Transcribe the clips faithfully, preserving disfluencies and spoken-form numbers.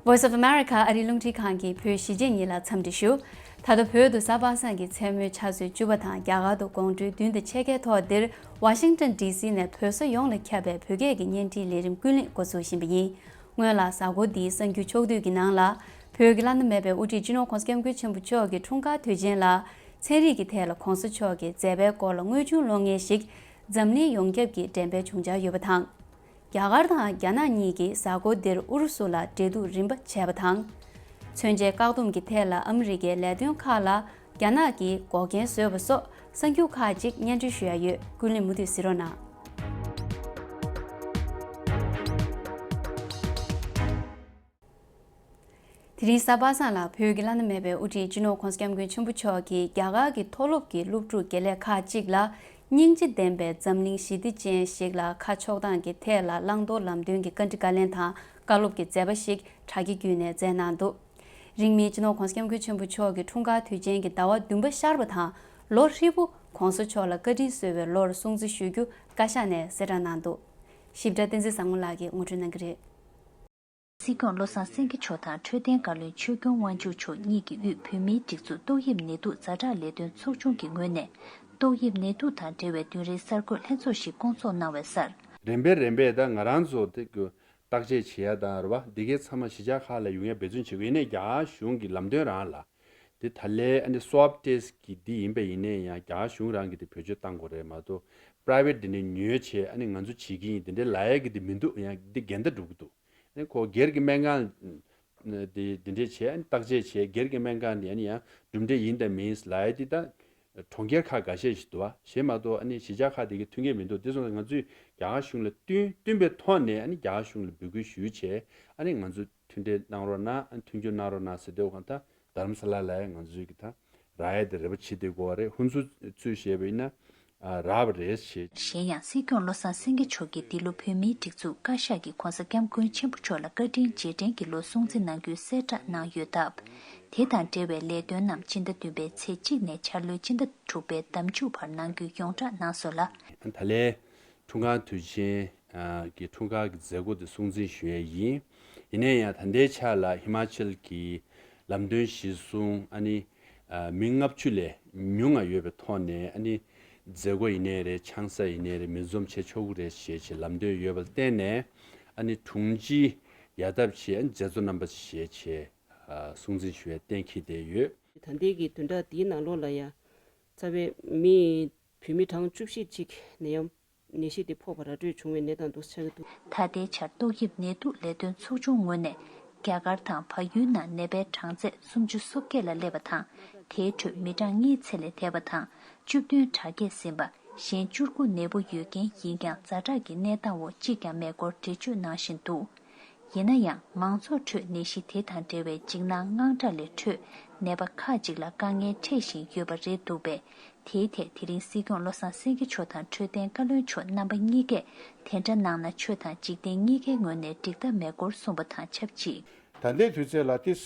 Voice of America ཨ་རིའི་རླུང་འཕྲིན་ཁང་གི་བོད་གཞིས་བྱེས་གཉིས་ལ་འཚམས་འདྲི་ཞུ། ད་ལྟ་བོད་དུ་གཟའ་པ་སངས་ཀྱི་མཚན་མོའི་ཆུ་ཚོད་བཅུ་པ་དང་རྒྱ་གར་དུ་དགོང་དྲོའི་བདུན་དང་ཕྱེད་ཀའི་ཐོག་འདིར་ཝ་ཤིང་ཏོན་ཌི་སི་ནས་བོད་ས་ཡོངས་ལ་ཁྱབ་པའི་བོད་སྐད་ཀྱི་བརྙན་འཕྲིན་ལས་རིམ་ཀུན་གླེང་འགོ་འཛུགས་བཞིན་པ་ཡིན། སྔོན་ལ་གཟའ་འཁོར་འདིའི་གསར་འགྱུར་ཕྱོགས་བསྡུས་ཀྱི་ནང་ལ། བོད་ཀྱི་བླ་ན་མེད་པའི་དབུ་ཁྲིད་སྤྱི་ནོར་༸གོང་ས་༸སྐྱབས་མགོན་ཆེན་པོ་མཆོག་གི་འཁྲུངས་སྐར་དུས་ཆེན་ལ་ཚན་རིག་གི་ཐད་ལ་༸གོང་ས་མཆོག་གི་མཛད་པའི་སྐོར་ལ་དངོས་བྱུང་གློག་བརྙན་ཞིག་འཛམ་གླིང་ཡོངས་ཁྱབ་ཀྱིས་འགྲེམས་སྤེལ་བྱུང་འཆར་ཡོད་པ་དང་། རྒྱ་གར་དང་རྒྱ་ནག་གཉིས་ཀྱིས་གཟའ་འཁོར་འདིར་ཨུ་རུ་སུ་ལ་འབྲེལ་གཏུག་རིམ་པ་བྱས་པ་དང་། མཚོན་ཆའི་བཀག་སྡོམ་གྱི་ཐད་ལ་ཨ་མི་རི་ཀའི་ལས་དོན་ཁག་ལ་རྒྱ་ནག་གིས་འགོག་རྐྱེན་བཟོས་པ་སོགས་གསར་འགྱུར་ཁག་ཅིག་སྙན་སྒྲོན་ཞུ་ཡ་ཡོད། ཀུན་གླེང་མུ་མཐུད་གཟིགས་རོགས་གནང་། དེ་རིང་གཟའ་པ་སངས་ལ་བོད་ཀྱི་བླ་ན་མེད་པའི་དབུ་ཁྲིད་སྤྱི་ནོར་༸གོང་ས་༸སྐྱབས་མགོན་ཆེན་པོ་མཆོག་གིས་རྒྱ་གར་གྱི་མཐོ་སློབ་ཀྱི་སློབ་ཕྲུག་དགེ་ལས་ཁག་ཅིག་ལ་སྙིང་རྗེ་ལྡན་པའི་འཛམ་གླིང་ཞི་བདེ་ཅན་ཞིག་ལ་ཁ་ཕྱོགས་སྟངས་ཀྱི་ཐད་ལ་བླང་དོར་ལམ་སྟོན་གྱི་བཀའ་འདྲི་བཀའ་ལན་དང་བཀའ་སློབ་ཀྱི་མཛད་པ་ཞིག་དྲ་རྒྱ་བརྒྱུད་ནས་མཛད་གནང་འདུག་རིང་མིན་སྤྱི་ནོར་༸གོང་ས་༸སྐྱབས་མགོན་ཆེན་པོ་མཆོག་གི་འཁྲུངས་སྐར་དུས་ཆེན་གྱི་ཟླ་བ་བདུན་པ་ཤར་བ་དང་ལོ་ཧྲིལ་པོ་༸གོང་ས་མཆོག་ལ་བཀའ་དྲིན་གསོལ་བའི་ལོར་སྲུང་བརྩི་ཞུ་རྒྱུ་བཀའ་ཤག་ནས་གསལ་བསྒྲགས་གནང་འདུག་ཞིབ་ཕྲ་བསྟན་འཛིན་བཟང་མོ་ལགས་ཀྱིས་ངོ་སྤྲོད་གནང་གི་རེད། སྲིད་སྐྱོང་བློ་བཟང་སེང་གེ་མཆོག་དང་འཕྲོད་བསྟེན་བཀའ་བློན་ཆོས་སྐྱོང་དབང་ཕྱུག་མཆོག་གཉིས་ཀྱི་དབུས་བོད་མིའི་སྒྲིག་འཛུགས་ཏོག་དབྱིབས་ནད་དུག་ཛ་དྲག་ལས་དོན་ཚོགས་ཆུང་གི་ངོས་ནས་ཏོག་དབྱིབས་ནད་དུག་དང་འབྲེལ་བའི་བདུན་རེའི་གསར་འགོད་ལྷན་ཚོགས་ཤིག་བསྐོང་ཚོགས་གནང་བའི་སར། རིམ་པས་རིམ་པས་ད་ང་རང་ཚོ་དེ་གི་བརྟག་དཔྱད་བྱེད་ཡ་དང་རེད་བ། འདི་གའི་ཚང་མ་གཞིས་ཆགས་ཁག་ལ་ཡོང་ཡ་འབད་བརྩོན་བྱེད་དགོས། ཡིན་ནའི་རྒྱ་གར་གཞུང་གི་ལམ་སྟོན་རང་ལ་དེ་ད་ལས་ཨ་ནི་swab test་གི་འདི་ཡིན་པ་ཡིན་ནའི་ཡང་རྒྱ་གར་གཞུང་རང་གི་དེ་བེད་སྤྱོད་བཏང་དགོས་རེད་མ་གཏོགས་private་འདི་ནས་ཉོས་བྱས་ཨ་ནི་ང་ཚོ་བྱེད་ཀྱི་ཡིན་དེ་འདྲའི་ལབ་ཡ་གི་དེ་མི་འདུག་ཡང་འདི་འགལ་ཟླ་འགྲོ་གི་འདུག་ཨ་ནི་ཁོ་སྒེར་གྱི་སྨན་ཁང་དེ་དེ་འདྲས་བྱས་ཨ་ནི་བརྟག་དཔྱད་བྱས་སྒེར་གྱི་སྨན་ཁང་ནས་ཨ་ནི་ཡང་གྲུབ་འབྲས་ཡིན་དང་མིན་ལབ་ཡ་དེ་ད་གྲོང་ཁྱེར་ཁག་འགའ་ཤས་ཤིག་འདུག་བ། གཞན་མ་གཏོགས་ཨ་ནི་གཞིས་ཆགས་ཁག་དེ་གའི་མཐུན་རྐྱེན་མི་འདུག་དེ་སོང་ཙང་ང་ཚོས་རྒྱ་གར་གཞུང་ལ་བསྟུན་བསྟུན་པའི་ཐོག་ནས་ཨ་ནི་རྒྱ་གར་གཞུང་ལ་འབོད་སྐུལ་ཞུས་བྱས་ཨ་ནི་ང་ཚོ་མཐུན་འབྲེལ་གནང་རོགས་གནང་ཨ་ནི་མཐུན་འགྱུར་གནང་རོགས་གནང་ཟེར་དུས་གང་ལྟར་རྡ་རམ་ས་ལ་ལ་ཡང་ང་ཚོས་ཀྱི་ད་རག་ཡས་དེ་རེ་བ་བྱེད་བསྡད་དགོས་པ་རེད། ཧུན་སུར་ཚུར་བཤད་པ་ཡིན་ན་ཨ་རག་པ་རེད་ཞེས། གཞན་ཡང་སྲིད་སྐྱོང་བློ་བཟང་སེང་གེ་མཆོག་གིས་འདི་ལོ་བོད་མིའི་སྒྲིག་འཛུགས་བཀའ་ཤག་གིས་༸གོང་ས་༸སྐྱབས་མགོན་ཆེན་པོ་མཆོག་ལ་བཀའ་དྲིན་རྗེས་དྲན་གྱི་ལོ་སྲུང་བརྩི་གནང་རྒྱུའི་གསལ་བསྒྲགས་གནང་ཡོད་སྟབས། དེ་དང་འབྲེལ་བའི་ལས་དོན་རྣམས་སྤྱི་ཟླ་བདུན་པའི་ཚེས་གཅིག་ནས་འཆར་ལོའི་སྤྱི་ཟླ་དྲུག་པའི་ཟླ་མཇུག་བར་གནང་རྒྱུའི་ཡོངས་བསྒྲགས་གནང་སོང་ལ། ད་ལན་འཁྲུངས་སྐར་དུས་ཆེན་གྱི་འཁྲུངས་སྐར་གྱི་མཛད་སྒོ་དེ་སྲུང་བརྩི་ཞུ་ཡས་ཡིན། ཡིན་ན་ཡང་ད་ལྟའི་ཆ་ལ་ཧི་མ་ཅལ་གྱི་ལམ་སྟོན་གཞིར་བཟུང་ཨ་ནི་མི་ལྔ་བཅུ་ལས་ཉུང་ང་ཡོད་པའི་ཐོག་ནས་ཨ་ནི་མཛད་སྒོ་ཡིན་ནའི་རེད། ཆང་ས་ཡིན་ནའི་རེད། མི་འཛོམས་བྱེད་ཆོག་གི་རེད་ཞེས་བྱས་ལམ་སྟོན་ཡོད་པ་ལ་བརྟེན་ནས་ཨ་ནི་དྲུང་ཆེ་ཡ་ཐབས་ཆེ་ཨ་ནི་མཛད་གཙོ་རྣམ་པ་ཞེས་བྱས་སྲུང་བརྩི་ཞུ་ཡས་གཏན་འཁེལ་བསྡད་ཡོད། ད་ལྟའི་གི་བདུན་ཕྲག་འདིའི་ནང་ལོགས་ལ་ཡ་རྩ་བའི་མི་བོད་མི་གྲངས་བཅུ་བཞི་ཅིག་ནད་ཡམས་ནད་གཞི་དེ་ཕོག་པ་ར་སྤྲོད་བྱུང་བའི་གནས་སྟངས་འདུག་ཆགས་ཀྱི་འདུག་ད་ལྟའི་ཆར་ཏོག་དབྱིབས་ནད་དུག་ལས་དོན་ཚོགས་ཆུང་ངོས་ནས་རྒྱ་གར་དང་བལ་ཡུལ་ནང་ནད་པའི་གྲངས་ཚད་སུམ་ཅུ་སོ་བརྒྱད་ལ་སླེབས་པ་དང་། དེའི་ཁྲོད་མི་གྲངས་གཉིས་ཚེ་ལས་འདས་པ་དང་བཅུ་བདུན་དྲག་སྐྱེད་ཟིན་པ། གཞན་བཅུ་དགུ་ནད་འབུ་ཡོད་མཁན་ཡིན་ཀྱང་ཛ་དྲག་གི་གནས་སྟངས་འོག་གཅིག་ཀྱང་མེད་སྐོར་འགྲེལ་བརྗོད་གནང་བཞིན་འདུག་ཡིན་ན་ཡང་མང་ཚོགས་ཁྲོད་ནད་གཞི་དེ་དང་འབྲེལ་བའི་འཇིགས་སྣང་དངངས་སྐྲག་ལས་འཕྲོས་ནད་པ་ཁག་ཅིག་ལ་དཀའ་ངལ་འཕྲད་བཞིན་ཡོད་པ་རེད་འདུག་པས། དེའི་ཐད་དེ་རིང་སྲིད་སྐྱོང་བློ་བཟང་སེང་གེ་མཆོག་དང་འཕྲོད་བསྟེན་བཀའ་བློན་མཆོག་རྣམ་པ་གཉིས་ཀས་དེ་འདྲ་གནང་ན་ཆོས་དང་འཇིག་རྟེན་གཉིས་ཀའི་ངོས་ནས་འགྲིག་ཐབས་མེད་སྐོར་གསུངས་པ་དང་ཆབས་ཅིག་ད་ལྟའི་དུས་ཚོད་ལ་ཏིས།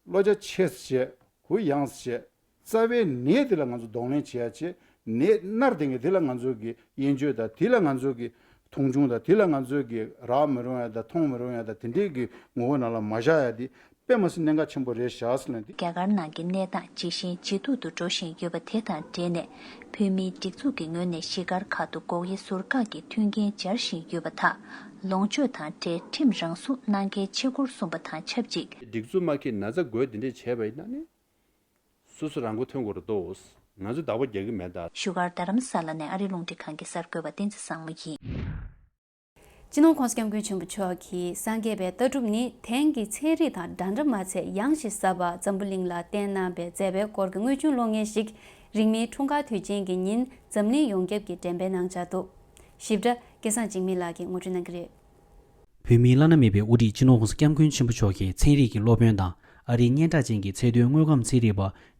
བློ་རྒྱ་ཆེ་ཙམ་བྱས། གུ་ཡངས་ཙམ་བྱས། རྩ་བའི་ནད་འདི་ལ་ང་ཚོ་གདོང་ལེན་བྱེད་ཡ་བྱེད། ནད་མནར་བསྡད་མཁན་འདི་ལ་ང་ཚོ་གི་དབྱེན་བཅོས་དང་། འདི་ལ་ང་ཚོ་གི་མཐོང་ཆུང་དང་། འདི་ལ་ང་ཚོ་གི་རག་མི་རུང་ཡ་དང་མཐོང་མི་རུང་ཡ་དང་། དེ་འདྲའི་གི་ངོ་བོ་ནང་ལ་མ་བཞག་ཡ་འདི་དཔེ་མ་སྲིད་གནད་འགག་ཆེན་པོ་རེད་ཤག་ཟེར་ལབ་འདི། རྒྱ་གར་ནང་གི་གནས་སྟངས་ཇི་བཞིན་ཇེ་སྡུག་ཏུ་འགྲོ་བཞིན་ཡོད་པ་དེ་དང་འབྲེལ་ནས། བོད་མིའི་སྒྲིག་འཛུགས་ཀྱི་ངོས་ནས་གཞིས་སྒར་ཁག་ཏུ་འགོག་དབྱེ་ཟུར་བཀག་གི་མཐུན་རྐྱེན་སྦྱར་བཞིན་ཡོད་པ་དང་། ལོངས་སྤྱོད་དང་འབྲེལ་ཁྲིམས་རང་སྲུང་གནང་གལ་ཆེ་སྐོར་གསུངས་པ་དང་ཆབས་ཅིག་སྒྲིག་འཛུགས་མ་འཁྱེར་ན་ཚ་འགོས་དེ་འདྲས་བྱས་པ་ཡིན་ན་ནི། སོ་སོ་རང་མགོ་ཐོན་དགོས་རེད་དོ། ང་ཚོ་བདག་པོ་རྒྱག་གི་མེད་ད། བཞུགས་སྒར་རྡ་རམ་ས་ལ་ནས་ཨ་རིའི་རླུང་འཕྲིན་ཁང་གི་གསར་འགོད་པ་བསྟན་འཛིན་བཟང་མོ་ཡིན། སྤྱི་ནོར་༸གོང་ས་༸སྐྱབས་མགོན་ཆེན་པོ་མཆོག་གིས་སངས་རྒྱས་པའི་ལྟ་གྲུབ་ནི་དེང་གི་ཚན་རིག་དང་འདྲ་འདྲ་མ་ཚད་ཡང་ཞིག་ཟབ་པ་འཛམ་བུ་གླིང་ལ་བསྟན་གནང་བའི་མཛད་པའི་སྐོར་གྱི་དངོས་བྱུང་གློག་བརྙན་ཞིག་རིང་མིན་འཁྲུངས་སྐར་དུས་ཆེན་གྱི་ཉིན་འཛམ་གླིང་ཡོངས་ཁྱབ་ཀྱིས་འགྲེམས་སྤེལ་གནང་འཆར་འདུག་ཞིབ་ཕྲ་སྐལ་བཟང་འཇིགས་མེད་ལགས་ཀྱིས་ངོ་སྤྲོད་གནང་གི་རེད། བོད་མིའི་བླ་ན་མེད་པའི་དབུ་ཁྲིད་སྤྱི་ནོར་༸གོང་ས་༸སྐྱབས་མགོན་ཆེན་པོ་མཆོག་གི་ཚན་རིག་གི་སློབ་དཔོན་དང་ཨ་རིའི་སྙན་གྲགས་ཅན་གྱི་ཚད་མཐོའི་དངོས་ཁམས་ཚན་རིག་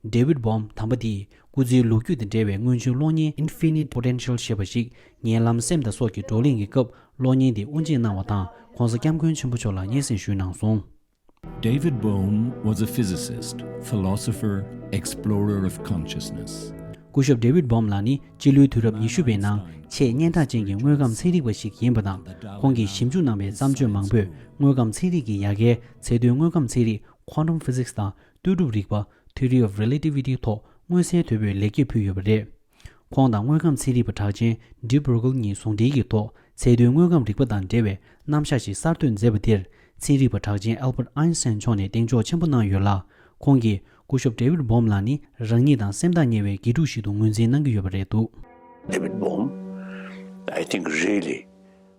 པ་David Bohm་དམ་པ་དེས་སྐུ་ཚེའི་ལོ་རྒྱུས་དང་འབྲེལ་བའི་དངོས་བྱུང་གློག་བརྙན་Infinite Potential་ཞེས་པ་ཞིག་ཉེ་ལམ་སེམས་དང་སྲོག་གི་བགྲོ་གླེང་གི་སྐབས་གློག་བརྙན་དེ་དབུ་འབྱེད་གནང་བ་དང་༸གོང་ས་༸སྐྱབས་མགོན་ཆེན་པོ་མཆོག་ལ་སྙན་སེང་ཞུས་གནང་སོང་། David Bohm was a physicist, philosopher, explorer of consciousness. སྐུ་ཞབས་David Bohm ལགས་ནི་སྤྱི་ལོའི་དུས་རབས་ཉི་ཤུ་པའི་ནང་ཆེས་སྙན་གྲགས་ཅན་གྱི་དངོས་ཁམས་ཚན་རིག་པ་ཞིག་ཡིན་པ་དང་། ཁོང་གིས་ཞིབ་འཇུག་གནང་བའི་བརྩམས་ཆོས་མང་པོས་དངོས་ཁམས་ཚན་རིག་གི་ཡ་གིའི་ཚད་མཐོའི་དངོས་ཁམས་ཚན་རིག Quantum Physics དང་ལྟོས་གྲུབ་རིག་པ་Theory of Relativity ཐོག་མངོན་གསལ་དོད་པོས་ལེགས་སྐྱེས་ཕུལ་ཡོད་པ་རེད། ཁོང་དང་དངོས་ཁམས་ཚན་རིག་པ་གྲགས་ཅན་Deep Brogle གཉིས་ཟུང་འབྲེལ་གྱི་ཐོག་ཚད་མཐོའི་དངོས་ཁམས་རིག་པ་དང་འབྲེལ་བའི་རྣམ་གཞག་ཞིག་གསར་གཏོད་མཛད་པ་དེར། ཚན་རིག་པ་གྲགས་ཅན་Albert Einstein མཆོག་ནས་གདེང་འཇོག་ཆེན་པོ་གནང་ཡོད་ལ། ཁོང་གིས་སྐུ་ཞབས་David Bohm ལགས་ནི་རང་ཉིད་དང་སེམས་ཐག་ཉེ་བའི་དགེ་ཕྲུག་ཞིག་ཏུ་ངོས་འཛིན་གནང་གི་ཡོད་པ་རེད་འདུག David Bohm, I think, really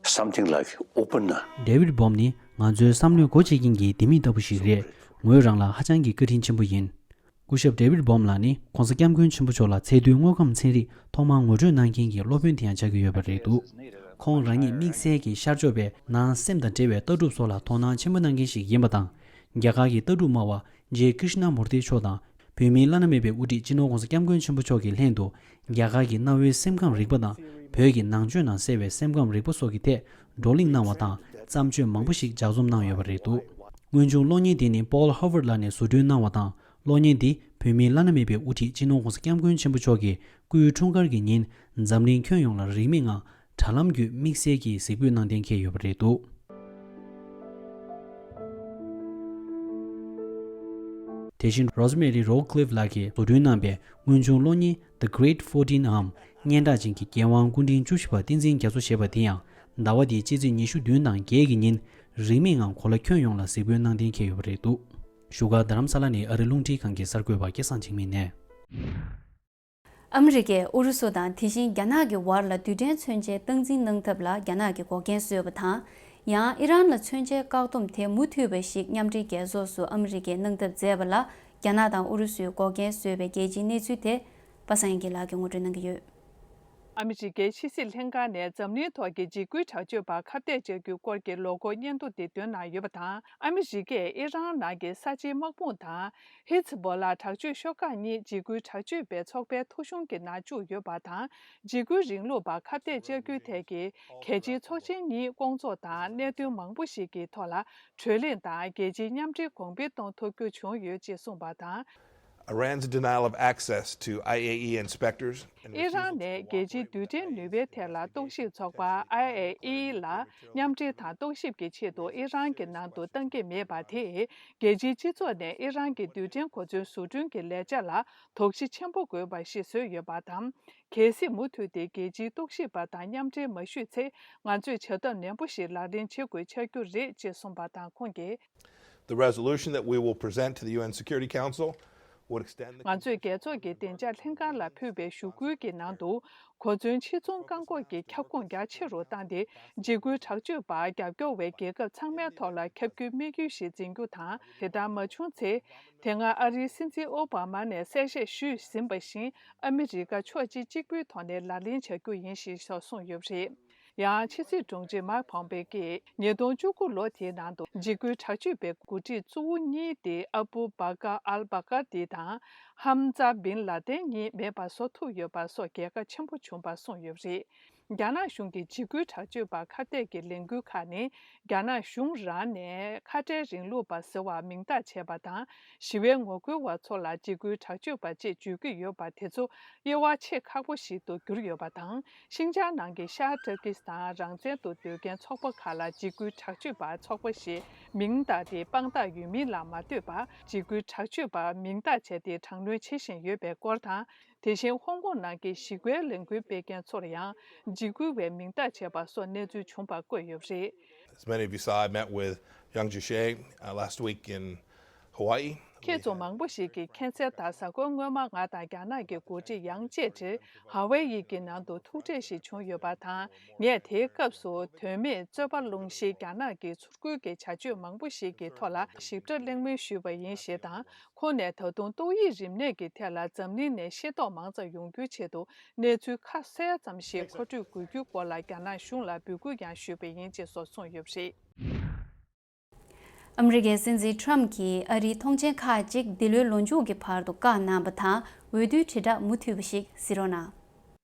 something like opener. David Bohm ནི་ང་ཚོའི་བསམ་བློའི་སྒོ་ཕྱེ་མཁན་གྱི་ལྡེ་མིག་ལྟ་བུ་ཞིག་རེད། ངོས་རང་ལ་ཧ་ཅང་གི་བཀའ་དྲིན་ཆེན་པོ་ཡིན། སྐུ་ཞབས་David Bohm ལགས་ནི་༸གོང་ས་༸སྐྱབས་མགོན་ཆེན་པོ་མཆོག་ལ་ཚད་མཐོའི་དངོས་ཁམས་ཚན་རིག་ཐོག་མར་ངོ་སྤྲོད་གནང་མཁན་གྱི་སློབ་དཔོན་དེ་ཡང་ཆགས་ཀྱི་ཡོད་པ་རེད་འདུག་ཁོང་རང་ཉིད་དམིགས་བསལ་གྱི་ཤར་ཕྱོགས་པའི་ནང་སེམས་དང་འབྲེལ་བའི་ལྟ་གྲུབ་སོགས་ལ་དོ་སྣང་ཆེན་པོ་གནང་མཁན་ཞིག་ཡིན་པ་དང་། རྒྱ་གར་གྱི་ལྟ་གྲུབ་སྨྲ་བ་J Krishnamurti མཆོག་དང་། བོད་མིའི་བླ་ན་མེད་པའི་དབུ་ཁྲིད་སྤྱི་ནོར་༸གོང་ས་༸སྐྱབས་མགོན་ཆེན་པོ་མཆོག་གི་ལྷན་དུ། རྒྱ་གར་གྱི་གནའ་བོའི་སེམས་ཁམས་རིག་པ་དང་། བོད་ཀྱི་ནང་ཆོས་ནང་གསལ་བའི་སེམས་ཁམས་རིག་པ་སོགས་ཀྱི་ཐད་བགྲོ་གླེང་གནང་བ་དང་། བརྩམས་ཆོས་མང་པོ་ཞིག་ལྗགས་རྩོམ་གནང་ཡོད་པ་རེད་འདུག་དངོས་བྱུང་གློག་བརྙན་དེ་ནི་Paul Howard ལགས་ནས་བཟོ་སྐྲུན་གནང་བ་དང་། གློག་བརྙན་འདི་བོད་མིའི་བླ་ན་མེད་པའི་དབུ་ཁྲིད་སྤྱི་ནོར་༸གོང་ས་༸སྐྱབས་མགོན་ཆེན་པོ་མཆོག་གི་སྐུའི་འཁྲུངས་སྐར་གྱི་ཉིན། འཛམ་གླིང་ཁྱོན་ཡོངས་ལ་རིན་མེད་ངང་དྲ་ལམ་བརྒྱུད་དམིགས་བསལ་གྱིས་གཟིགས་འབུལ་གནང་གཏན་འཁེལ་ཡོད་པ་རེད་འདུག་དེ་བཞིན་Rosemary Rockcliffe ལགས་ཀྱིས་བཟོ་སྐྲུན་གནང་པའི་དངོས་བྱུང་གློག་བརྙན་The Great Fourteen འམ་སྙན་གྲགས་ཅན་གྱི་རྒྱལ་དབང་སྐུ་ཕྲེང་བཅུ་བཞི་པ་བསྟན་འཛིན་རྒྱ་མཚོ་ཞེས་པ་དེ་ཡང་ཟླ་བ་འདིའི་ཕྱི་ཚེས་ཉི་ཤུ་བདུན་དང་བརྒྱད་ཀྱི་ཉིན་རིན་མེད་ངང་གོ་ལ་ཁྱོན་ཡོངས་ལ་གཟིགས་འབུལ་གནང་གཏན་འཁེལ་ཡོད་པ་རེད་འདུག་བཞུགས་སྒར་རྡ་རམ་ས་ལ་ནས་ཨ་རི་རླུང་འཕྲིན་ཁང་གི་གསར་འགོད་པ་སྐལ་བཟང་འཇིགས་མེད་ནས། ཨ་མི་རི་ཀས་ཨུ་རུ་སུ་དང་དེ་བཞིན་རྒྱ་ནག་གི་བར་ལ་རྡུལ་ཕྲན་མཚོན་ཆའི་སྟངས་འཛིན་གནང་ཐབས་ལ་རྒྱ་ནག་གིས་འགོག་རྐྱེན་བཟོས་པ་དང་། ཡང་ཨི་རན་ལ་མཚོན་ཆའི་བཀག་སྡོམ་དེ་མུ་མཐུད་པ་ཞིག་མཉམ་འབྲེལ་རྒྱལ་ཚོགས་སུ་ཨ་མི་རི་ཀས་གནང་ཐབས་མཛད་པ་ལ་རྒྱ་ནག་དང་ཨུ་རུ་སུས་འགོག་རྐྱེན་བཟོས་པའི་རྒྱལ་སྤྱིའི་གནས་ཚུལ་དེ་པ་སངས་དབྱངས་སྐྱིད་ལགས་ཀྱིས་ངོ་སྤྲོད་གནང་གི་ཡོད། ཨ་མི་རི་ཀའི་ཕྱི་སྲིད་ལྷན་ཁང་ནས་འཛམ་གླིང་ཐོག་གི་འཇིགས་སྐུལ་དྲག་སྤྱོད་པར་ཁ་གཏད་བཅག་རྒྱུའི་སྐོར་གྱི་ལོ་འཁོར་སྙན་ཐོ་དེ་བཏོན་གནང་ཡོད་པ་དང་། ཨ་མི་རི་ཀས་ཨི་རན་ནང་གི་གསར་བརྗེའི་དམག་དཔུང་དང་། ཧི་ཛ་བྷོ་ལ་དྲག་སྤྱོད་ཤོག་ཁག་གཉིས་འཇིགས་སྐུལ་དྲག་སྤྱོད་པའི་ཚོགས་པའི་ཐོ་གཞུང་གི་ནང་བཅུག་ཡོད་པ་དང་། འཇིགས་སྐུལ་རིང་ལུགས་པར་ཁ་གཏད་བཅག་རྒྱུའི་ཐད་ཀྱི་གལ་ཆེའི་ཚོགས་ཆེན་གཉིས་སྐོང་ཚོགས་དང་། གནད་དོན་མང་པོ་ཞིག་གི་ཐོག་ལ་གྲོས་གླེང་དང་། རྒྱལ་སྤྱིའི་མཉམ་འབྲེལ་གོང་འཕེལ་གཏོང་ཐུབ་རྒྱུ་བྱུང་ཡོད་ཅེས་གསུངས་པ་དང་། Iran's denial of access to I A E inspectors and ཨི་རན་ནས་རྒྱལ་སྤྱིའི་རྡུལ་ཕྲན་ནུས་པའི་ཐད་ལ་རྟོག་ཞིབ་ཚོགས་པ་I A E ལ་མཉམ་འབྲེལ་དང་རྟོག་ཞིབ་ཀྱི་ཆེད་དུ་ཨི་རན་གྱི་ནང་དུ་གཏང་གི་མེད་པ་དེས། རྒྱལ་སྤྱིའི་སྤྱི་ཚོགས་ནས་ཨི་རན་གྱི་རྡུལ་ཕྲན་གོ་མཚོན་བཟོ་སྐྲུན་གྱི་ལས་འཆར་ལ་དོགས་གཞི་ཆེན་པོ་དགོས་པ་ཞིག་བཟོས་ཡོད་པ་དང་། གལ་སྲིད་མུ་མཐུད་དེ་རྒྱལ་སྤྱིའི་རྟོག་ཞིབ་པ་དང་མཉམ་འབྲེལ་མ་ཞུས་ཚེ། ང་ཚོས་བྱ་ཐབས་ནན་པོ་ཞིག་ལག་ལེན་བྱེད་དགོས་ཆགས་རྒྱུ་རེད་ཅེས་གསུངས་པ་དང་། ཁོང་གིས། The resolution that we will present to the U N Security Council would extend the ང་ཚོས་རྒྱལ་ཚོགས་ཀྱི་བདེ་འཇགས་ལྷན་ཁང་ལ་ཕུལ་བའི་ཞུ་སྐུལ་གྱི་ནང་དུ། གོ་མཚོན་ཕྱིར་ཚོང་བཀག་འགོག་གི་ཁྱབ་ཁོངས་རྒྱ་ཆེ་རུ་བཏང་སྟེ། འཇིགས་སྐུལ་དྲག་སྤྱོད་པར་རྒྱབ་སྐྱོར་བའི་རྒྱལ་ཁབ་ཚང་མའི་ཐོག་ལ་ཁྱབ་རྒྱུའི་དམིགས་ཡུལ་ཞིག་འཛིན་རྒྱུ་དང་། དེ་ལྟར་མ་བྱུང་ཚེ། དེ་སྔ་ཨ་རིའི་སྲིད་འཛིན་ཨོ་བྷ་མ་ནས་གསལ་བཤད་ཞུས་ཟིན་པ་བཞིན། ཨ་མི་རི་ཀ་ཕྱོགས་གཅིག་གཅིག་པུའི་ཐོག་ནས་ལག་ལེན་བྱ་རྒྱུ་ཡིན་ཞེས་སོགས་གསུངས་ཡོད་པ་རེད། ཡང་ཕྱི་སྲིད་དྲུང་ཆེ་མཱིག་ཕོམ་པེ་ཀྱིས་ཉིས་སྟོང་བཅུ་དགུ་ལོ་དེའི་ནང་དུ་འཇིགས་སྐུལ་དྲག་སྤྱོད་པའི་འགོ་ཁྲིད་གཙོ་བོ་གཉིས་ཏེ་ཨ་བུ་བྷ་ཀར་ཨལ་བྷ་ཀར་ཏི་དང་ཧམ་ཛ་བིན་ལ་ཏན་གཉིས་མེད་པར་བཟོ་ཐུབ་ཡོད་པ་སོགས་རྒྱལ་ཁ་ཆེན་པོ་བྱུང་བ་གསུངས་ཡོད་པ་རེད། རྒྱ་ནག་གཞུང་གིས་འཇིགས་སྐུལ་དྲག་སྤྱོད་པར་ཁ་གཏད་ཀྱི་ལས་འགུལ་ཁག་ནི་རྒྱ་ནག་གཞུང་རང་ནས་ཁ་བྲལ་རིང་ལུགས་པ་ཟེར་བ་མིང་རྟགས་བྱས་པ་དང་། ཞི་བའི་ངོ་རྒོལ་བ་ཚོ་ལ་འཇིགས་སྐུལ་དྲག་སྤྱོད་པ་ཅེས་བརྗོད་ཀྱི་ཡོད་པ་དེ་ཚོ་དབྱེ་བ་ཕྱེ་ཁག་པོ་ཞིག་ཏུ་གྱུར་ཡོད་པ་དང་། ཤིན་ཅང་ནང་གི་ཤར་ཏུར་ཀི་སི་ཐན་རང་བཙན་དུ་འདོད་མཁན་ཚོགས་པ་ཁག་ལ་འཇིགས་སྐུལ་དྲག་སྤྱོད་པ་ཚོགས་པ་ཞེས་མིང་བཏགས་ཏེ་དཔང་རྟགས་ཡོད་མིན་ལ་མ་ལྟོས་པར་འཇིགས་སྐུལ་དྲག་སྤྱོད་པ་མིང་བཏགས་བྱས་ཏེ་དྲག་གནོན་བྱེད་བཞིན་ཡོད་པའི་སྐོར་དང་། དེ་བཞིན་ཧོང་ཀོང་ནང་གི་ཞི་བའི་ལས་འགུལ་སྤེལ་མཁན་ཚོར་ཡང་འཇིགས་སྐུལ་བའི་མིང་རྟགས་བྱས་པ་སོགས་གནས་ཚུལ་བྱུང་བ་བཀོད་ཡོད་པ་རེད། As many of you saw, I met with Yang Jiechi, uh, last week in Hawaii. ཁྱེད་ཚོ་མང་པོ་ཞིག་གིས་མཁྱེན་གསལ་ལྟར། གཟའ་འཁོར་སྔོན་མ་ང་དང་རྒྱ་ནག་གི་འགོ་ཁྲིད་ཡང་ཅེ་ཀྲི་ཧ་ཝེ་ཡི་གི་ནང་དུ་ཐུག་འཕྲད་ཞིག་བྱུང་ཡོད་པ་དང་། ངས་དེའི་སྐབས་སུ་དོན་མེད་རྩོད་པ་སློང་གཞིའི་རྒྱ་ནག་གི་ཚུར་རྒོལ་གྱི་བྱ་སྤྱོད་མང་པོ་ཞིག་གི་ཐོག་ལ་ཞིབ་ཕྲ་གླེང་མོལ་ཞུས་པ་ཡིན་ཞེས་དང་། ཁོང་ནས་ད་དུང་ཏོག་དབྱིབས་རིམས་ནད་ཀྱི་ཐད་ལ་འཛམ་གླིང་ནས་ཤེས་རྟོགས་མང་ཙམ་ཡོང་རྒྱུའི་ཆེད་དུ་གནས་ཚུལ་ཁ་གསལ་ཙམ་ཞིག་མཁོ་སྤྲོད་དགོས་རྒྱུའི་སྐོར་ལ་རྒྱ་ནག་གཞུང་ལ་འབོད་སྐུལ་ཡང་ཞུས་པ་ཡིན་ཅེས་སོགས་གསུངས་ཡོད་པ་རེད། ཨ་མི་རི་ཀའི་སྲིད་འཛིན་ཊམ་གྱིས་ཨ་རིའི་ཐོངས་མཆན་ཁག་ཅིག་འདི་ལོའི་ལོ་མཇུག་གི་བར་དུ་བཀག་གནང་བ་དང་། འོས་བསྡུའི་དྲིལ་བསྒྲགས་མུ་མཐུད་པ་ཞིག་གཟིགས་རོགས་གནང་།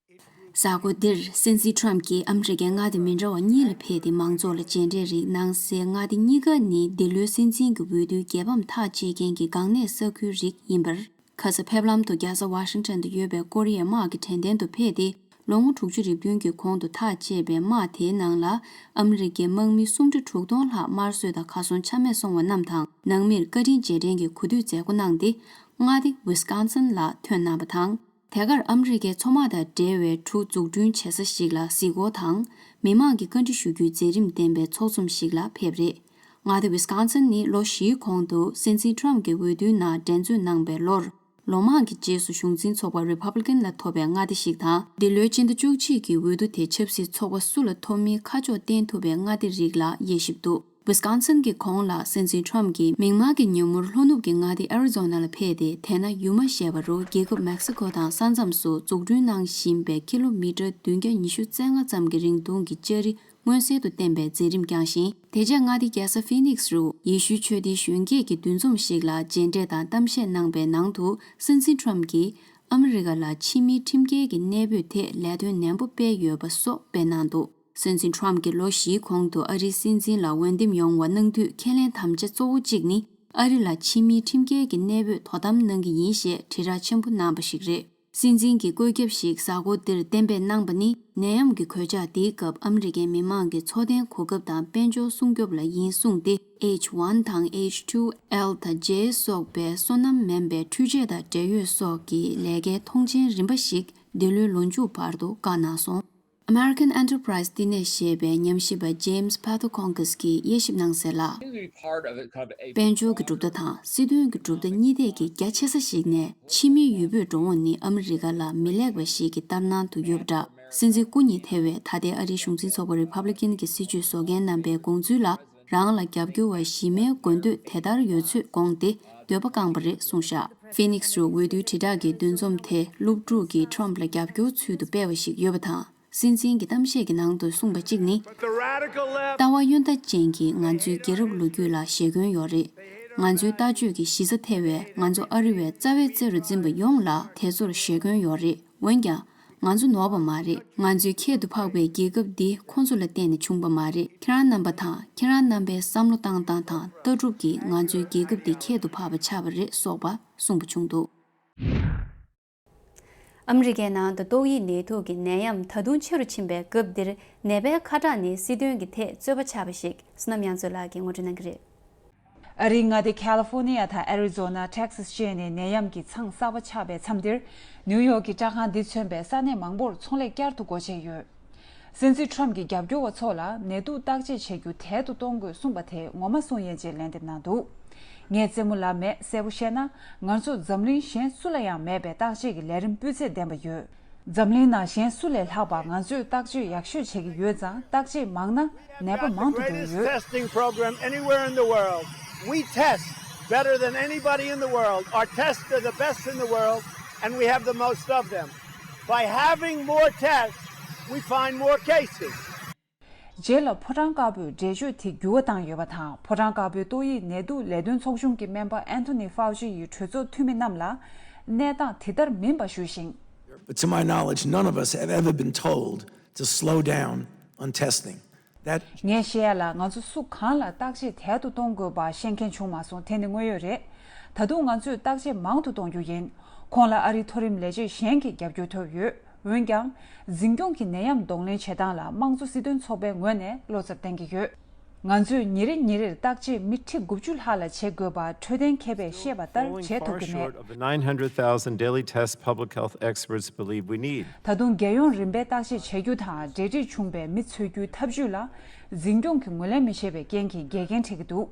གཟའ་འཁོར་འདིར་སྲིད་འཛིན་ཊམ་གྱིས་ཨ་མི་རི་ཀའི་མངའ་སྡེ་མི་འདྲ་བ་གཉིས་ལ་ཕེབས་ཏེ་མང་ཚོགས་ལ་མཇལ་འཕྲད་རིགས་གནང་སའི་མངའ་སྡེ་གཉིས་ཀ་ནི་འདི་ལོའི་སྲིད་འཛིན་གྱི་འོས་བསྡུའི་རྒྱལ་ཕམ་ཐག་གཅོད་མཁན་གྱི་འགག་གནད་ས་ཁུལ་རིགས་ཡིན་པར། ཁ་ས་ཕེབས་ལམ་དུ་རྒྱལ་ས་ཝ་ཤིང་ཊོན་དུ་ཡོད་པའི་ཀོ་རི་ཡའི་དམག་གི་དྲན་རྟེན་དུ་ཕེབས་ཏེ། ལོ་ངོ་དྲུག་ཅུ་རེ་བདུན་གྱི་གོང་དུ་ཐག་བཅད་པའི་དམག་དེའི་ནང་ལ་ཨ་མི་རི་ཀའི་དམག་མི་སུམ་ཁྲི་དྲུག་སྟོང་ལྷག་དམར་གསོད་དང་གར་སོང་ཆ་མེད་སོང་བ་རྣམས་དང་། ནང་མིར་བཀའ་དྲིན་རྗེས་དྲན་གྱི་གོ་སྒྲིག་མཛད་སྒོ་གནང་སྟེ། མངའ་སྡེ་ཝི་སི་ཀོན་སིན་ལ་ཐོན་གནང་བ་དང་། དེ་གར་ཨ་མི་རི་ཀའི་མཚོ་དམག་དང་འབྲེལ་བའི་གྲུ་འཛུགས་སྐྲུན་བྱེད་ས་ཞིག་ལ་གཟིགས་སྐོར་དང་། མི་མང་གི་བཀའ་འདྲི་ཞུ་རྒྱུའི་མཛད་རིམ་ལྡན་པའི་ཚོགས་འཛོམས་ཤིག་ལ་ཕེབས་རེད། མངའ་སྡེ་ཝི་སི་ཀོན་སིན་ནི་ལོ་བཞིའི་གོང་དུ་སྲིད་འཛིན་ཊམ་གྱི་འོས་བསྡུའི་ནང་འགྲན་རྩོད་གནང་བའི་ལོར། ལོ་མང་གི་རྗེས་སུ་གཞུང་འཛིན་ཚོགས་པ་རི་པབ་ལི་ཀན་ལ་ཐོབ་པའི་མངའ་སྡེ་ཞིག་དང་། འདི་ལོའི་སྤྱི་ཟླ་བཅུ་གཅིག་གི་འོས་བསྡུ་དེ་ཆབ་སྲིད་ཚོགས་པ་སུ་ལ་ཐོབ་མིན་ཁ་ཕྱོགས་བསྟན་ཐུབ་པའི་མངའ་སྡེ་རིགས་ལ་དབྱེ་ཞིབ་འདུག་ཝི་སི་ཀོན་སིན་གྱི་གོང་ལ་སྲིད་འཛིན་ཊམ་གྱིས་མིག་དམར་གྱི་ཉིན་མོར་ལྷོ་ནུབ་ཀྱི་མངའ་སྡེ་ཨེ་རི་ཛོ་ན་ལ་ཕེབས་ཏེ། དེ་ན་ཡུལ་མ་ཞེས་པ་རུ་རྒྱལ་ཁབ་མེག་སི་ཀོ་དང་ས་མཚམས་སུ་འཛུགས་སྐྲུན་གནང་བཞིན་པའི་ཀི་ལོ་མི་ཊར་བདུན་བརྒྱ་ཉི་ཤུ་རྩ་ལྔ་ཙམ་གྱི་རིང་ཐུང་གི་ལྕགས་རི་མངོན་གསལ་དུ་བསྟན་པའི་མཛད་རིམ་བསྐྱངས་ཤིང་། དེ་རྗེས་མངའ་སྡེ་རྒྱལ་ས་ཕི་ནིག་སི་རུ་ཡེ་ཤུའི་ཆོས་ལྡན་གཞོན་སྐྱེས་ཀྱི་འདུ་འཛོམས་ཤིག་ལ་མཇལ་འཕྲད་དང་གཏམ་བཤད་གནང་པའི་ནང་དུ། སྲིད་འཛིན་ཊམ་གྱིས་ཨ་མི་རི་ཀ་ལ་ཕྱི་མིའི་ཁྲིམས་འགལ་གྱི་གནས་སྤོས་ཐད་ལས་དོན་ནན་པོ་སྤེལ་ཡོད་པ་སོགས་སྤེལ་གནང་འདུག་སྲིད་འཛིན་ཊམ་གྱིས་ལོ་བཞིའི་གོང་དུ་ཨ་རིའི་སྲིད་འཛིན་ལ་འོས་འདེམས་ཡོང་བ་གནང་དུས། ཁས་ལེན་དམ་བཅའ་གཙོ་བོ་གཅིག་ནི་ཨ་རི་ལ་ཕྱི་མིའི་ཁྲིམས་འགལ་གྱི་གནས་སྤོས་དོ་དམ་གནང་གི་ཡིན་ཞེས་དྲིལ་བསྒྲགས་ཆེན་པོ་གནང་པ་ཞིག་རེད། སྲིད་འཛིན་གྱི་བཀོད་ཁྱབ་ཞིག་གཟའ་འཁོར་འདིར་གཏན་འབེབས་གནང་པ་ནི། ནད་ཡམས་ཀྱི་གོད་ཆག་འདིའི་སྐབས་ཨ་མི་རི་ཀའི་མི་མང་གི་འཚོ་རྟེན་གོ་སྐབས་དང་དཔལ་འབྱོར་སྲུང་སྐྱོབ་ལ་ཡིན་གསུངས་ཏེ། ཨེཆ་ཝན་དང་ཨེཆ་ཊུ་ཨེལ་དང་ཇེ་སོགས་པའི་སོ་ནམ་མིན་པའི་འཕྲུལ་ཆས་དང་འབྲེལ་ཡོད་སོགས་ཀྱི་ལས་ཀའི་མཐོང་མཆན་རིམ་པ་ཞིག་འདི་ལོའི་ལོ་མཇུག་བར་དུ་བཀག་གནང་སོང་། American Enterprise་བསྟི་གནས་ཞེས་པའི་ཉམས་ཞིབ་པ་James Pato Konkos་གིས་དབྱེ་ཞིབ་གནང་གསལ་ལ། དཔལ་འབྱོར་གྱི་གྲུབ་མཐའ་དང་སྲིད་དོན་གྱི་གྲུབ་མཐའ་གཉིས་ཐད་ཀྱི་རྒྱ་ཆེ་ས་ཞིག་ནས། ཕྱི་མིའི་ཡུལ་སྤོས་འགྲོ་འོང་ནི་ཨ་མི་རི་ཀ་ལ་མི་ལེགས་པ་ཞིག་གི་ལྟར་སྣང་དུ་ཡོད་པ་འདྲ། སྲིད་འཛིན་སྐུ་ཉིད་ཐེ་བས་ད་ལྟའི་ཨ་རིའི་གཞུང་འཛིན་ཚོགས་པ་རི་པབ་ལི་ཀན་གྱི་སྲིད་བྱུས་བཟོ་མཁན་རྣམ་པའི་དགོངས་ཚུལ་ལ། རང་ལ་རྒྱབ་སྐྱོར་བ་གཞི་མའི་དགོས་འདོད་དེ་ལྟར་ཡོད་ཚུལ་དགོངས་ཏེ། འདོད་པ་བསྐངས་པ་རེད་གསུངས་བཞག་ཕི་ནིག་སི་རུ་འོས་བསྡུའི་དྲིལ་བསྒྲགས་ཀྱི་འདུ་འཛོམས་དེ་སློབ་ཕྲུག་གིས་ཊམ་ལ་རྒྱབ་སྐྱོར་ཚུལ་དུ་སྤེལ་བ་ཞིག་ཡོད་པ་དང་། སྲིད་འཛིན་གྱིས་གཏམ་བཤད་ཀྱི་ནང་དུ་གསུངས་པ་གཅིག་ནི། ལྟ་བ་གཡོན་ལྟ་ཅན་གྱིས་ང་ཚོའི་རྒྱལ་རབས་ལོ་རྒྱུས་ལ་ཞེ་འཁོན་ཡོད་རེད། ང་ཚོའི་ལྟ་སྤྱོད་ཀྱི་གཞི་རྩ་ཐེ་བས་ང་ཚོ་ཨ་རི་བའི་རྩ་བའི་རྩེ་རུ་འཛིན་པ་ཡོངས་ལ་དེ་ཚོར་ཞེ་འཁོན་ཡོད་རེད། འོན་ཀྱང་། ང་ཚོ་ནོར་བ་མ་རེད། ང་ཚོའི་ཁྱད་དུ་འཕགས་པའི་རྒྱལ་ཁབ་འདི་ཁོང་ཚོ་ལ་བརྟེན་ནས་བྱུང་བ་མ་རེད། ཁྱེད་རང་རྣམ་པ་དང་ཁྱེད་རང་རྣམ་པའི་བསམ་བློ་བཏང་སྟངས་དང་ལྟ་གྲུབ་ཀྱིས་ང་ཚོའི་རྒྱལ་ཁབ་འདི་ཁྱད་དུ་འཕགས་པ་ཆགས་པ་རེད་སོགས་པ་གསུངས་པ་བྱུང་འདུག་ཨ་མི་རི་ཀའི་ནང་དུ་ཏོག་དབྱིབས་ནད་དུག་གི་ནད་ཡམས་ད་དུང་ཆེ་རུ་ཕྱིན་པའི་སྐབས་འདིར། ནད་པའི་ཁ་གྲངས་ནི་སྲིད་དོན་གྱི་ཐད་རྩོད་པ་ཆགས་པ་ཞིག་བསོད་ནམས་དབྱངས་མཚོ་ལགས་ཀྱིས་ངོ་སྤྲོད་གནང་གི་རེད། ཨ་རིའི་མངའ་སྡེ་ཁ་ལི་ཧྥོར་ནི་ཡ་དང་ཨེ་རི་ཛོ་ན། ཊེག་སཱས་བཅས་ནས་ནད་ཡམས་ཀྱི་ཚང་གསར་པ་ཆགས་པའི་མཚམས་འདིར། ནིའུ་ཡོག་གི་སྐྲག་ཁང་འདི་མཚོན་པའི་ས་གནས་མང་པོར་ཚོང་ལས་བསྐྱར་དུ་སྒོ་ཕྱེ་ཡོད། སྲིད་འཛིན་ཊམ་གྱིས་རྒྱབ་སྐྱོར་བ་ཚོ་ལ་ནད་དུག་བརྟག་དཔྱད་བྱེད་རྒྱུ་དལ་དུ་གཏོང་དགོས་གསུངས་པ་དེ་ངོ་མ་གསུང་ཡས་ཅེས་ལན་འདེབས་གནང་འདུག་ངས་རྩེད་མོ་ལབ་མེད། གསལ་པོ་བཤད་ན། ང་ཚོ་འཛམ་གླིང་གཞན་སུ་ལ་ཡང་མེད་པའི་བརྟག་དཔྱད་ཀྱི་ལས་རིམ་སྤུས་ཚད་ལྡན་པ་ཡོད། འཛམ་གླིང་ནང་གཞན་སུ་ལས་ལྷག་པ་ང་ཚོས་བརྟག་དཔྱད་ཡག་ཤོས་བྱེད་ཀྱི་ཡོད་ཙང་། བརྟག་དཔྱད་མང་ན་ནད་པ་མང་དུ་འགྲོ་གི་ཡོད། Testing program anywhere in the world. We test better than anybody in the world. Our tests are the best in the world, and we have the most of them. By having more tests, we find more cases. རྗེས་ལ་ཕོ་བྲང་དཀར་པོས་འགྲེལ་བརྗོད་དེ་འགྱུར་བ་བཏང་ཡོད་པ་དང་། ཕོ་བྲང་དཀར་པོའི་ཏོག་དབྱིབས་ནད་དུག་ལས་དོན་ཚོགས་ཆུང་གི་སྨན་པ་ཨན་ཐོ་ནི་ཧྥའོ་ཅི་ཡིས་གྲོས་ཚོགས་འཐུས་མི་རྣམས་ལ་གནས་སྟངས་དེ་ལྟར་མིན་པ་ཞུས་ཤིང་། But to my knowledge, none of us have ever been told to slow down on testing. That ངས་བཤད་ཡ་ལ། ང་ཚོ་སུ་གང་ལ་བརྟག་དཔྱད་དལ་དུ་གཏོང་དགོས་པ་བཤད་མཁན་བྱུང་མ་སོང་། དེ་ནི་དངོས་ཡོད་རེད། ད་དུང་ང་ཚོས་བརྟག་དཔྱད་མང་དུ་གཏོང་རྒྱུ་ཡིན། ཁོང་ལ་ཨ་རིའི་མཐོ་རིམ་ལས་བྱེད་གཞན་གྱི་རྒྱབ་སྐྱོར་ཐོབ་ཡོད། འོན་ཀྱང་། འཛིན་སྐྱོང་གི་ནད་ཡམས་གདོང་ལེན་བྱེད་སྟངས་ལ་དམངས་གཙོ་སྲིད་དོན་ཚོགས་པའི་ངོས་ནས་བློ་འཚབ་བསྟན་གྱི་ཡོད། ང་ཚོས་ཉིན་རེ་ཉིན་རེར་བརྟག་དཔྱད་མི་ཁྲི་དགུ་བཅུ་ལྷག་ལ་བྱེད་དགོས་པ་འཕྲོད་བསྟེན་མཁས་པས་བཤད་པ་ལྟར་བྱེད་ཐུབ་ཀྱི་མེད། Falling far short of the nine hundred thousand daily tests public health experts believe we need. ད་དུང་རྒྱལ་ཡོངས་རིམ་པའི་བརྟག་དཔྱད་བྱ་རྒྱུ་དང་། འབྲེལ་འདྲིས་བྱུང་བའི་མི་འཚོལ་རྒྱུའི་ཐབས་ཇུས་ལ་འཛིན་སྐྱོང་གིས་ངོས་ལེན་མི་བྱེད་པའི་རྐྱེན་གྱིས་འགལ་རྐྱེན་འཕྲད་ཀྱི་འདུག་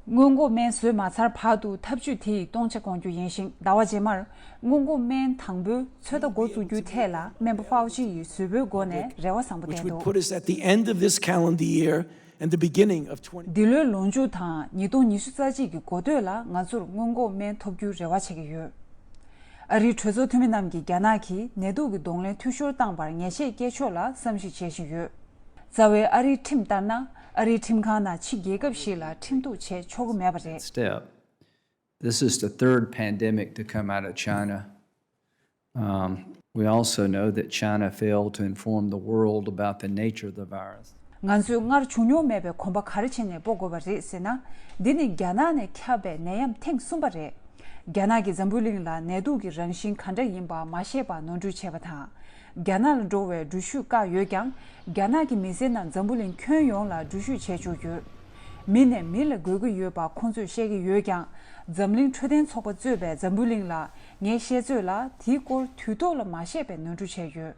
སྔོན་འགོག་སྨན་བཟོས་མ་ཚར་བར་དུ་ཐབས་ཇུས་དེ་ཡི་སྟོང་ཆ་སྐོང་རྒྱུ་ཡིན་ཞིང་། ཟླ་བ་རྗེས་མར་སྔོན་འགོག་སྨན་དང་པོའི་ཚོད་ལྟ་འགོ་བཙུགས་རྒྱུའི་ཐད་ལ་སྨན་པ་ཧྥའོ་ཅི་ཡིས་བཟོད་པོའི་སྒོ་ནས་རེ་བ་བཟང་པོ་Which བསྟན་འདུག put us at the end of this calendar year and the beginning of twenty འདི་ལོའི་ལོ་མཇུག་དང་ཉིས་སྟོང་ཉི་ཤུ་རྩ་གཅིག་གི་འགོ་སྟོད་ལ་ང་ཚོར་སྔོན་འགོག་སྨན་ཐོབ་རྒྱུའི་རེ་བ་བྱེད་ཀྱི་ཡོད། ཨ་རིའི་གྲོས་ཚོགས་འཐུས་མི་རྣམས་ཀྱིས་རྒྱ་ནག་གིས་ནད་དུག་གི་གདོང་ལེན་འཐུས་ཤོར་བཏང་བར་ངེས་ཤེས་སྐྱེ་ཕྱོགས་ལ་བསམ་གཞིག་བྱེད་བཞིན་ཡོད། རྩ་བའི་ཨ་རིའི་ཁྲིམས་ལྟར་ན། ཨ་རིའི་ཁྲིམས་ཁང་ནང་ཕྱི་རྒྱལ་ཁབ་ཞིག་ལ་ཁྲིམས་གཏུག་བྱེད་ཆོག་གི་མེད་པ་རེད། Step. This is the third pandemic to come out of China. Um, we also know that China failed to inform the world about the nature of the virus. ང་ཚོས་སྔར་བྱུང་མྱོང་མེད་པའི་གོམ་པ་ག་རེ་བྱས་ནས་སྤོ་དགོས་པ་རེད་ཟེར་ན། འདི་ནི་རྒྱ་ནག་ནས་ཁྱབ་པའི་ནད་ཡམས་ཐེངས་གསུམ་པ་རེད། རྒྱ་ནག་གིས་འཛམ་བུ་གླིང་ལ་ནད་དུག་གི་རང་བཞིན་ག་འདྲ་ཡིན་པ་མ་ཤེས་པ་ནོར་འཁྲུལ་བྱས་པ་དང་། རྒྱ་ནག་ལ་འགྲོ་བའི་འགྲུལ་བཞུད་བཀག་ཡོད་ཀྱང་། རྒྱ་ནག་གི་མི་སེར་རྣམས་འཛམ་བུ་གླིང་ཁྱོན་ཡོངས་ལ་འགྲུལ་བཞུད་བྱས་བཅུག་ཡོད། མི་ནས་མི་ལ་འགོས་ཀྱི་ཡོད་པ་ཁོང་ཚོས་བཤད་ཀྱི་ཡོད་ཀྱང་། འཛམ་གླིང་འཕྲོད་བསྟེན་ཚོགས་པ་གཙོས་པའི་འཛམ་བུ་གླིང་ལ་ངས་བཤད་ཚོད་ལ་དེའི་སྐོར་དུས་ཐོག་ལ་མ་བཤད་པའི་ནོར་འཁྲུལ་བྱས་ཡོད།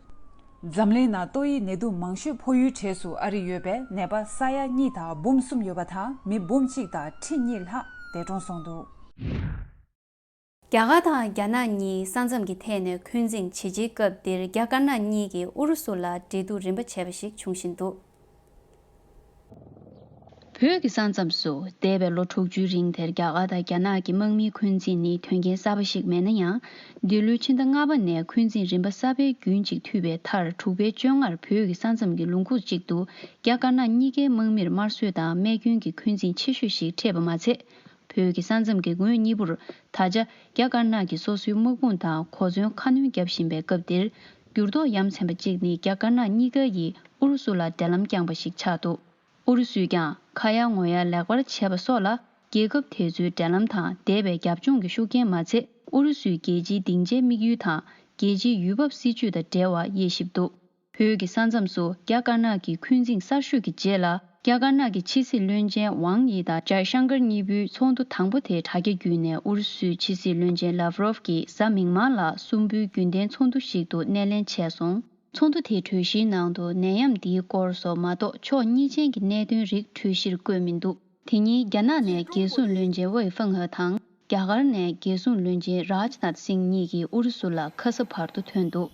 འཛམ་གླིང་ནང་ཏོག་དབྱིབས་ནད་དུག་མང་ཤོས་ཕོག་ཡུལ་གྲས་སུ་ཨ་རི་ཡོད་པས་ནད་པ་ས་ཡ་གཉིས་དང་འབུམ་གསུམ་ཡོད་པ་དང་མི་འབུམ་གཅིག་དང་ཁྲི་གཉིས་ལྷག་འདས་གྲོངས་སོང་འདུག། རྒྱ་གར་དང་རྒྱ་ནག་གཉིས་ས་མཚམས་ཀྱི་ཐད་ནས་འཁོན་འཛིང་བྱེད་རྗེས་སྐབས་འདིར་རྒྱ་དཀར་ནག་གཉིས་ཀྱིས་ཨུ་རུ་སུ་ལ་འབྲེལ་གཏུག་རིམ་པ་བྱས་པ་ཞིག་འབྱུང་བཞིན་འདུག། བོད་ཀྱི་ས་མཚམས་སུ་འདས་པའི་ལོ་དྲུག་ཅུའི་རིང་དེར་རྒྱ་གར་དང་རྒྱ་ནག་གི་དམག་མིའི་འཁོན་འཛིང་ནི་དོན་རྐྱེན་གསར་པ་ཞིག་མེད་ན་ཡང་། འདི་ལོའི་ཕྱི་ཟླ་ལྔ་པ་ནས་འཁོན་འཛིང་རིམ་པ་གསར་པའི་རྒྱུན་གཅིག་མཐུད་པའི་མཐར་དྲུག་པའི་བཅོ་ལྔར་བོད་ཀྱི་ས་མཚམས་ཀྱི་ལུང་ཁུག་ཅིག་ཏུ་རྒྱ་དཀར་ནག་གཉིས་ཀའི་དམག་མིར་དམར་གསོད་དང་རྨས་སྐྱོན་གྱི་འཁོན་འཛིང་ཆེ་ཤོས་ཤིག་འཕྲད་པ་མ་ཚད། བོད་ཀྱི་ས་མཚམས་ཀྱི་ངོས་གཉིས་པོར་ད་ཆ་རྒྱ་དཀར་ནག་གིས་སོ་སོའི་དམག་དཔུང་དང་གོ་མཚོན་ཁ་སྣོན་བརྒྱབ་བཞིན་པའི་སྐབས་འདིར། འགྱུར་ལྡོག་ཡ་མཚན་པ་གཅིག་ནི་རྒྱ་དཀར་ནག་གཉིས་ཀ་ཡིས་ཨུ་རུ་སུ་ལ་འབྲེལ་ལམ་བསྐྱངས་པ་ཞིག་ཆགས་འདུག། ཨུ་རུ་སུས་ཀྱང་ཁ་ཡ་ངོ་ཡ་ལེགས་པར་བྱས་པ་སོགས་ལ། རྒྱལ་ཁབ་དེ་ཚོའི་འབྲེལ་ལམ་དང་འདས་པའི་རྒྱབ་ལྗོངས་ཀྱི་ཤུགས་རྐྱེན་མ་ཚད། ཨུ་རུ་སུའི་རྒྱལ་སྤྱིའི་སྡིངས་ཆའི་དམིགས་ཡུལ་དང་རྒྱལ་སྤྱིའི་ཡུལ་བབ་སྲིད་ཇུས་དང་འབྲེལ་བ་དབྱེ་ཞིབ་འདུག། བོད་ཀྱི་ས་མཚམས་སུ་རྒྱ་དཀར་ནག་གི་འཁོན་འཛིང་གསར་ཤོས་ཀྱི་རྗེས་ལ། རྒྱ་དཀར་ནག་གི་ཕྱི་སྲིད་བློན་ཆེན་ཝང་དབྱི་དང་ཇའི་ཤང་ཀར་གཉིས་པོའི་ཚོགས་འདུ་དང་པོ་དེ་དྲ་རྒྱ་བརྒྱུད་ནས་ཨུ་རུ་སུའི་ཕྱི་སྲིད་བློན་ཆེན་ལཱབ་རོབ་ཀྱིས་གཟའ་མིག་དམར་ལ་གསུམ་པོའི་རྒྱུན་ལྡན་ཚོགས་འདུ་ཞིག་ཏུ་སྣེ་ལེན་བྱས་སོང་། ཚོགས་འདུ་དེའི་གྲོས་གཞིའི་ནང་དུ་ནད་ཡམས་འདིའི་སྐོར་སོགས་མ་གཏོགས་ཕྱོགས་གཉིས་ཅན་གྱི་གནད་དོན་རིགས་གྲོས་གཞིར་བཀོད་མི་འདུག། དེ་ཉིན་རྒྱ་ནག་ནས་རྒྱལ་སྲུང་བློན་ཆེན་ཝེ་ཧྥེང་ཧེ་དང་། རྒྱ་གར་ནས་རྒྱལ་སྲུང་བློན་ཆེན་རཱཇ་ནཱཐ་སིང་གཉིས་ཀྱིས་ཨུ་རུ་སུ་ལ་ཁ་ས་བར་དུ་ཐོན་འདུག།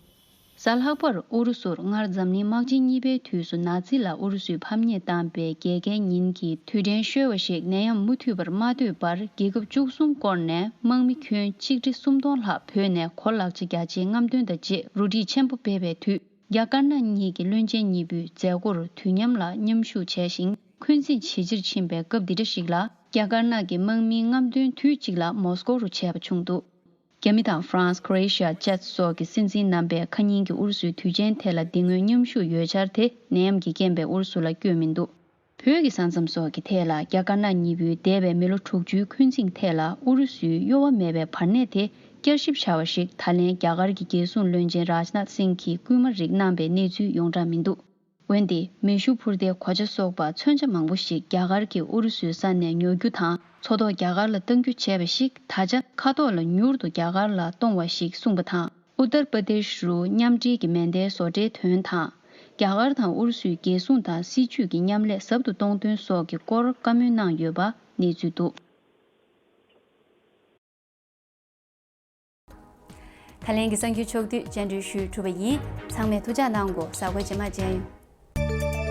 གཟའ་ལྷག་པར་ཨུ་རུ་སུར་སྔར་འཛམ་གླིང་དམག་ཆེན་གཉིས་པའི་དུས་སུ་ནཱ་ཛི་ལ་ཨུ་རུ་སུས་ཕམ་ཉེས་བཏང་པའི་འགལ་རྐྱེན་ཉིན་གྱི་དུས་དྲན་ཤོལ་བ་ཞིག་ནད་ཡམས་མུ་མཐུད་པར་མ་ཐོས་པར་རྒྱལ་ཁབ་བཅུ་གསུམ་བསྐོར་ནས་དམག་མི་ཁྱོན་ཆིག་ཁྲི་སུམ་སྟོང་ལྷག་བོད་ནས་གོ་ལག་ཆ་རྒྱ་ཆེའི་རྔམ་སྟོན་དང་བཅས་རུ་སྒྲིག་ཆེན་པོ་སྤེལ་བའི་དུས། རྒྱ་དཀར་ནག་གཉིས་ཀྱི་བློན་ཆེན་གཉིས་པོས་མཛད་སྒོར་དུས་མཉམ་ལ་མཉམ་ཞུགས་བྱས་ཤིང་འཁོན་འཛིང་ཇེ་ཆེར་ཕྱིན་པའི་སྐབས་འདི་འདྲ་ཞིག་ལ་རྒྱ་དཀར་ནག་གི་དམག་མིའི་རྔམ་སྟོན་དུས་གཅིག་ལ་མོ་སྐོ་རུ་བྱས་པ་བྱུང་འདུག། རྒྱ་མི་དང་ཧྥ་རན་སི། ཁོ་རེ་ཤི་ཡ་བཅས་སོགས་ཀྱི་སྲིད་འཛིན་རྣམ་པས་ཁ་ཉིན་གྱི་ཨུ་རུ་སུའི་དུས་ཆེན་དེ་ལ་འདི་སྔོན་མཉམ་ཞུགས་ཡོད་འཆར་དེ་ནད་ཡམས་ཀྱི་རྐྱེན་པས་ཨུ་རུ་སུ་ལ་བསྐྱོད་མི་འདུག། བོད་ཀྱི་ས་མཚམས་སོགས་ཀྱི་ཐད་ལ་རྒྱ་དཀར་ནག་གཉིས་པོའི་འདས་པའི་མི་ལོ་དྲུག་ཅུའི་འཁོན་འཛིང་ཐད་ལ་ཨུ་རུ་སུའི་གཡོ་བ་མེད་པའི་བར་གནས་དེ་བསྐྱར་ཞིབ་བྱ་བ་ཞིག་ད་ལན་རྒྱ་གར་གྱི་རྒྱལ་སྲུང་བློན་ཆེན་རཱཇ་ནཱཐ་སིང་གིས་སྐུལ་མ་རིགས་གནང་པའི་གནས་ཚུལ་ཡོངས་གྲགས་མི་འདུག། འོན་ཏེ་མེ་ཤུགས་འཕུར་མདེལ་གོ་ཆ་སོགས་པ་མཚོན་ཆ་མང་པོ་ཞིག་རྒྱ་གར་གྱིས་ཨུ་རུ་སུའི་ས་ནས་ཉོ་རྒྱུ་དང་མཚོ་ཐོག་རྒྱ་གར་ལ་གཏང་རྒྱུ་བྱས་པ་ཞིག་ད་ཆ་མཁའ་ཐོག་ལ་མྱུར་དུ་རྒྱ་གར་ལ་གཏོང་བ་ཞིག་གསུངས་པ་དང་། ཨུ་ཏར་པར་དེ་ཤི་རུ་མཉམ་འབྲེལ་གྱི་མེ་མདའི་བཟོ་གྲྭའི་དོན་དང་། རྒྱ་གར་དང་ཨུ་རུ་སུའི་རྒྱལ་སྲུང་དང་སྲིད་ཇུས་ཀྱི་མཉམ་ལས་ཟབ་ཏུ་གཏོང་དོན་སོགས་ཀྱི་སྐོར་བཀའ་མོལ་གནང་ཡོད་པ་གནས་ཚུལ་འདུག། ད་ལན་གྱི་གསར་འགྱུར་ཕྱོགས་བསྡུས་སྙན་སྒྲོན་ཞུས་གྲུབ་པ་ཡིན། ཚང་མས་ཐུགས་ཅག་གནང་དགོས། གཟའ་འཁོར་རྗེས་མ་མཇལ་ཡོང་།